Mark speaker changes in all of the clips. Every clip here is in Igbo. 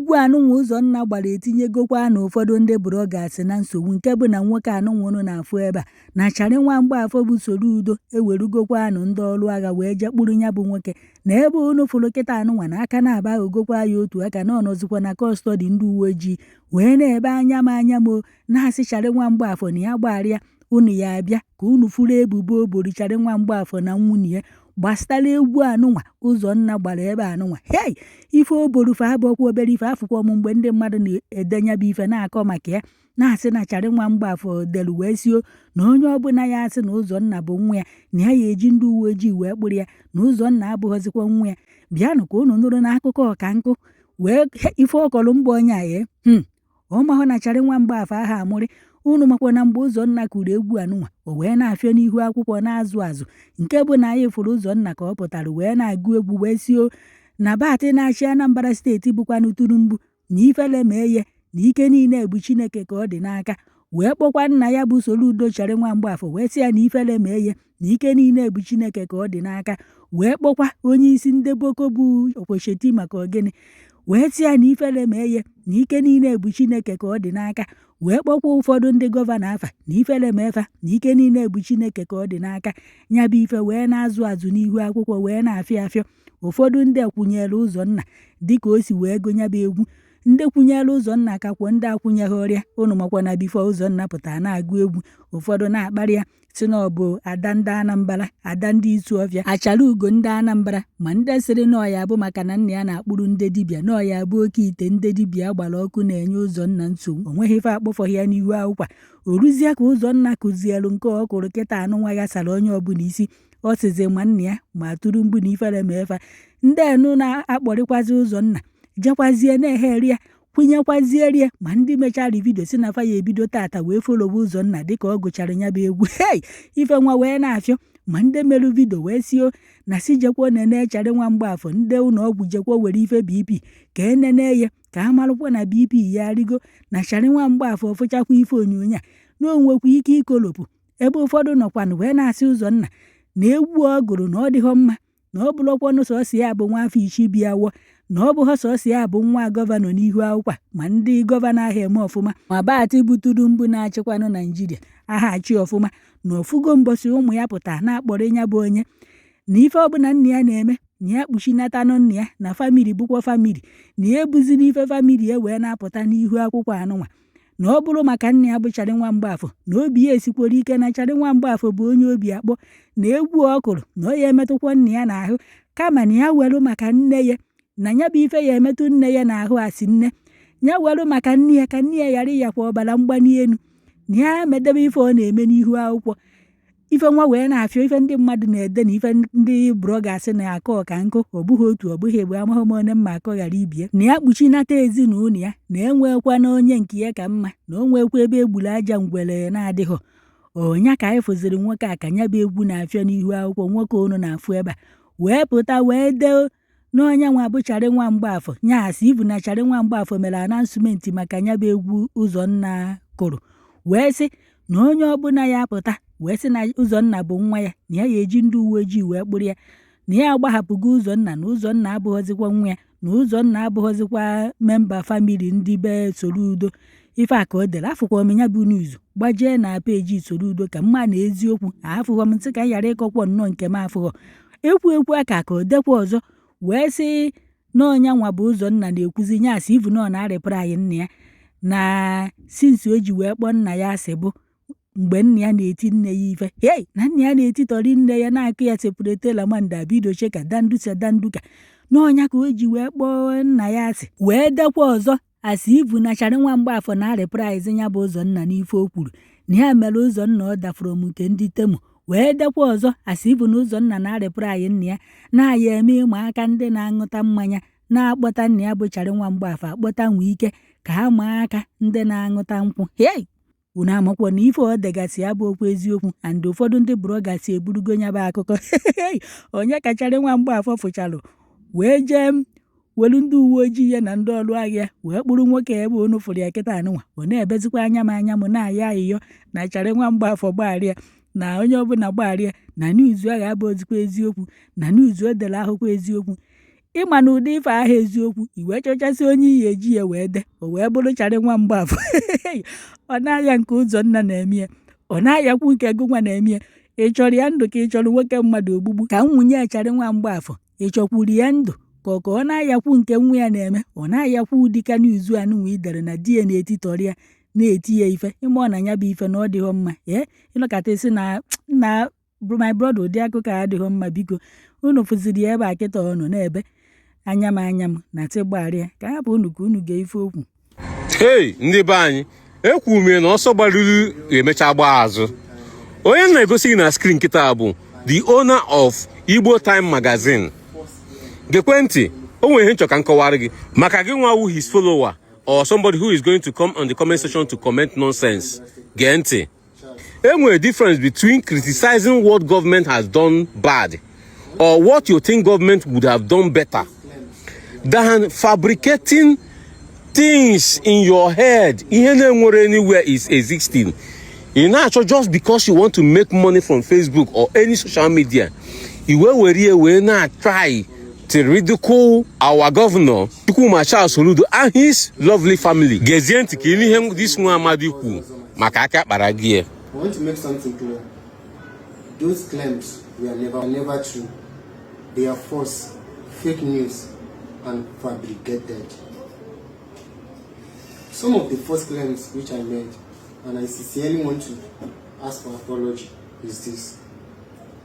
Speaker 1: Egwu anụnwa Ụzọnna gbara etinyegokwa na ụfọdụ ndị bloggers na nsogbu, nke bụ na nwoke anụnwa unu na-afụ ebe a na Charị nwa Mgbafọ bụ Soludo ewerugokwanụ ndị ọrụ agha wee jee kpụrụ ya bụ nwoke na ebe unu fụrụ kịta anụnwa na aka na-aba aghọgokwa ya otu aka na ọ nọzikwa na custody ndị uwe ojii, wee na-ebe anya m anya m na-asị Charị nwa Mgbafọ na ya gbagharịa unu ya abịa ka unu fụrụ ebubo o boro Charị nwa Mgbafọ na nwunye ya gbasatara egwu anụnwa Ụzọnna gbara ebe anụnwa. Hei, ife o boro fa abụọkwa obere ife. Afụkwa m mgbe ndị mmadụ na-ede nya bụ ife na-akọ maka ya, na-asị na Charị nwa Mgbafọ delu wee sio na onye ọbụla ya asị na Ụzọnna bụ nwa ya, na ya ya eji ndị uwe ojii wee kpụrụ ya, na Ụzọnna abụghọzikwa nwa ya. Bịanụ ka unu nụrụ n'akụkọ ọka nkụ wee ife ọkọrọ mgbe onye a ya ọ mahụ na Charị nwa Mgbafọ aha amụrị. Unu makwa na mgbe Ụzọnna kụrụ egwu anụnwa, o wee na-afịọ n'ihu akwụkwọ na-azụ azụ, nke bụ na anyị fụrụ Ụzọnna ka ọ pụtara wee na-agụ egwu wee sio na Batị na-achị Anambra Steeti bụkwanụ Tinubu, na ifele mee ya, na ike niile bụ Chineke ka ọ dị n'aka, wee kpọkwa nna ya bụ Soludo Charị nwa Mgbafọ wee sị ya na ifele mee ya, na ike niile bụ Chineke ka ọ dị n'aka, wee kpọkwa onye isi ndị Boko bụ Okweshetima maka ogene wee sị ya na ifele mee ya, na ike niile bụ Chineke ka ọ dị n'aka, wee kpọkwa ụfọdụ ndị gọvanọ afa na ifele mee fa, na ike niile bụ Chineke ka ọ dị n'aka. Ya bụ ife wee na-azụ azụ n'ihu akwụkwọ wee na-afịọ afịọ. Ụfọdụ ndị kwụnyere Ụzọnna dịka o si wee gụ ya bụ egwu, ndị kwụnyere Ụzọnna kakwuo ndị akwụnyeghị ọrịa. Unu makwa na before Ụzọnna pụtara na-agụ egwu, ụfọdụ na-akparị ya si na ọ bụ ada ndị Anambra, ada ndị Isuọfịa, achara ugo ndị Anambra, ma ndị sịrị na ọ ya bụ maka na nna ya na-akpụrụ ndị dibịa, na ọ ya bụ oke ite ndị dibịa gbara ọkụ na-enye Ụzọnna nsogbu. O nweghị ife akpọfọghị ya n'ihu akwụkwọ. O ruzie ka Ụzọnna kụzielu nke ọ kụrụ kịta anụnwa ghasara onye ọbụla isi. Ọ sịzi ma nna ya ma Tinubu na ifere ma efa ndị enu na-akpọrịkwazi Ụzọnna jekwazie na-egheri ya kwụnyekwaziere ya, ma ndị mechara video si na fa ya ebido tata wee followe Ụzọnna dịka ọ gụchara ya bụ egwu. Hei, ife nwa wee na-afịọ. Ma ndị merụ video wee sio na si jekwo nene Charị nwa Mgbafọ, ndị ụlọ ọgwụ jekwo were ife BP ka enene ya ka a marụkwa na BP ya arịgo, na Charị nwa Mgbafọ fụchakwa ife onyonyo a na o nwekwa ike ikolopụ. Ebe ụfọdụ nọkwanụ wee na-asị Ụzọnna na egwu ọ gụrụ na ọ dịghọ mma, na ọ bụrụkwanụ sọsọ ya bụ nwa afọ ichi bịa awọ, na ọ bụghọ sọsọ ya bụ nwa gọvanọ n'ihu akwụkwọ, ma ndị gọvanọ ahụ eme ọfụma, ma Batị bụ Tinubu na-achịkwanụ Naijiria aha achị ọfụma, na ọfụgo mbọsị ụmụ ya pụta na-akpọrọ ya bụ onye na ife ọbụla nna ya na-eme na ya kpuchinatanụ nna ya, na family bụkwa family, na ya ebuzi n'ife family ya wee na-apụta n'ihu akwụkwọ anụnwa, na ọ bụrụ maka nna ya bụ Charị nwa Mgbafọ, na obi ya esikwara ike na Charị nwa Mgbafọ bụ onye obi akpọ, na egwu ọ kụrụ na ọ ya emetụkwa nna ya n'ahụ, kama na ya werụ maka nne ya, na ya bụ ife ya emetụ nne ya n'ahụ, asị nne ya werụ maka nne ya ka nne ya ghara ịyakwa ọbara mgbali elu, na ya medebe ife ọ na-eme n'ihu akwụkwọ. Ife nwa wee na-afịọ, ife ndị mmadụ na-ede na ife ndị bloggers na-akọ ọka nkụ, ọ bụghị otu, ọ bụghị egbe, amaghị m onye mma akọ ghara ibie, na ya kpuchinata ezinụlọ ya, na enwekwa na onye nke ya ka mma, na o nwekwa ebe egburu aja ngwere na-adịghọ ọnya. Ka anyị fụziri nwoke a ka ya bụ egwu na-afịọ n'ihu akwụkwọ, nwoke unu na-afụ ebe a wee pụta wee dee n'onye nwa bụ Charị nwa Mgbafọ, nya asị ibu na Charị nwa Mgbafọ mere announcement maka ya bụ egwu Ụzọnna kụrụ, wee sị na onye ọbụla ya pụta wee sị na Ụzọnna bụ nwa ya, na ya ya eji ndị uwe ojii wee kpụrụ ya, na ya agbahapụgo Ụzọnna, na Ụzọnna abụghọzikwa nwa ya, na Ụzọnna abụghọzikwa member family ndị be Soludo. Ife a ka o dere. Afụkwa m ya bụ news gbajee na page Soludo ka mma na eziokwu afụghọ m ntị ka m ghara ịkọkwọ nnọọ nke m afụghọ ekwu ekwu aka ka o dekwa ọzọ wee sị na ọnya nwa bụ Ụzọnna na-ekwuzi nya asị ivu na ọ na-arịpụrụ anyị nna ya, na since o ji wee kpọọ nna ya asị bụ mgbe nna ya na-eti nne ya ife, hei, na nna ya na-etitọrị nne ya, na-akụ ya sepụrete lamanda bidoche ka dandusa danduka, n'ọnya ka o ji wee kpọọ nna ya asị. Wee dekwa ọzọ asị ivu na Charị nwa Mgbafọ na-arịpraịz ya bụ Ụzọnna n'ife o kwuru, na ya mere Ụzọnna ọ dafụrụ m nke ndị Temu. Wee dekwa ọzọ asị ivu na Ụzọnna na-arịpraị nna ya na-aya eme ịma aka ndị na-aṅụta mmanya na-akpọta nna ya bụ Charị nwa Mgbafọ akpọta nwee ike ka ha maa aka ndị na-aṅụta nkwụ. Hei, unu amakwa na ife ọ degasị ya bụ okwu eziokwu, and ụfọdụ ndị bloggers eburugo ya bụ akụkọ. Onye ka Charị nwa Mgbafọ fụchalụ wee jee welu ndị uwe ojii ya na ndị ọrụ agha ya wee kpụrụ nwoke ebe unu fụrụ ya kịta anụnwa, ọ na-ebezikwa anya m anya m na-ayọ ayịyọ na Charị nwa Mgbafọ gbagharịa, na onye ọbụla gbagharịa, na news agha abụ ozikwa eziokwu, na news o dere ahụkwa eziokwu. Ịma na ụdị ife ahụ eziokwu, i wee chọchasị onye iyi eji ya wee de, o wee bụrụ Charị nwa Mgbafọ. Ọ na-aya nke Ụzọnna na-eme ya, ọ na-ayakwu nke gụnwa na-eme ya. Ị chọrọ ya ndụ ka ị chọrọ nwoke mmadụ ogbugbu? Ka nwunye Charị nwa Mgbafọ, ị chọkwuru ya ndụ ka ọ na-ayakwu nke nwa ya na-eme? Ọ na-ayakwu ụdịka news anụnwa i dere na di ya na-etitọrọ ya, na-eti ya ife. Ịma ọ na ya bụ ife na ọ dịghọ mma. Ee, ịnọkata isi na na my brother, ụdị akụkọ a adịghọ mma. Biko, unu fụziri ya ebe a kịta, ọ nọ n'ebe anya m anya m na tị gbagharịa ka hapụ unu ka unu gee ife okwu.
Speaker 2: Hei, ndị be anyị, ekwu m na ọsọ gbaruru emecha gbaa azụ. Onye na-egosi gị na screen kịta bụ the owner of Igbo Time Magazine. Gekwe ntị, o nwere ihe nchọ ka m kọwara gị maka gị nwa wu his follower or somebody who is going to come on the comment section to comment nonsense. Gee ntị, e nwere difference between criticizing what government has done bad or what you think government would have done better than fabricating things in your head, ihe na-enwere anywhere is existing. Ị na-achọ just because you want to make money from Facebook or any social media, i wee were ihe wee na-try to ridicule our governor, Chukwuma Charles Soludo, and his lovely family. Gezie ntị ka ihe this nwa amadi kwu maka aka kpara gị ya.
Speaker 3: I want to make something clear. Those claims were never, never true. They are false, fake news, and fabricated. Some of the false claims which I made, and I sincerely want to ask for apology, is this,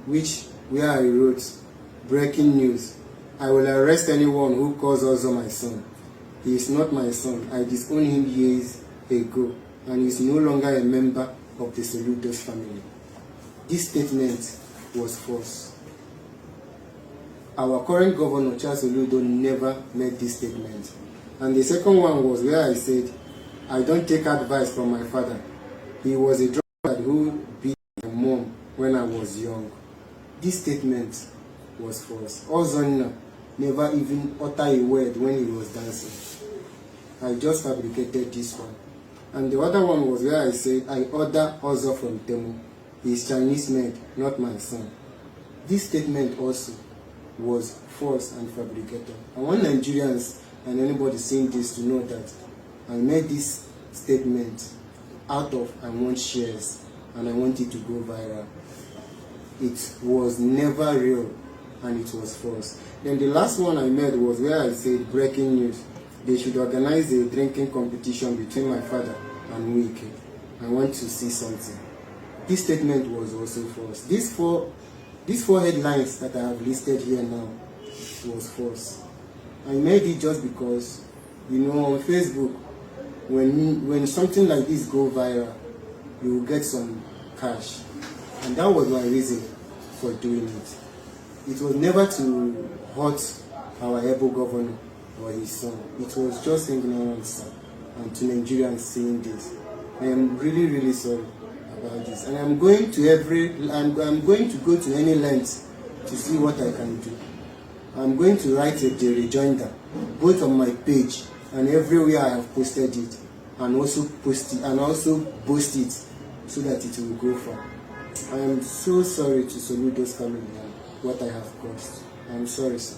Speaker 3: which where I wrote, "Breaking news: I will arrest anyone who calls Ozo my son. He is not my son. I disowned him years ago and he is no longer a member of the Soludos family." This statement was false. Our current governor, Charles Soludo, never made this statement. And the second one was where I said, "I don't take advice from my father. He was a drunkard who beat my mom when I was young." This statement was false. Ozonna never even uttered a word when he was dancing. I just fabricated this one. And the other one was where I said, "I order Ozo from Temu. He is Chinese made, not my son." This statement also was false and fabricated. I want Nigerians and anybody seeing this to know that I made this statement out of I want shares and I want it to go viral. It was never real and it was false. Then the last one I made was where I said, "Breaking news: they should organize a drinking competition between my father and Wike. I want to see something." This statement was also false. These four headlines that I have listed here now was false. I made it just because, on Facebook, when something like this go viral, you will get some cash. And that was my reason for doing it. It was never to hurt our able governor or his son. It was just ignorance and to Nigerians seeing this. I am really, really sorry about this. And I'm going to go to any length to see what I can do. I'm going to write the rejoinder, both on my page and everywhere I have posted it, and also post it and also post it so that it will go far. I am so sorry to Soludo's family and what I have caused. I'm sorry, sir.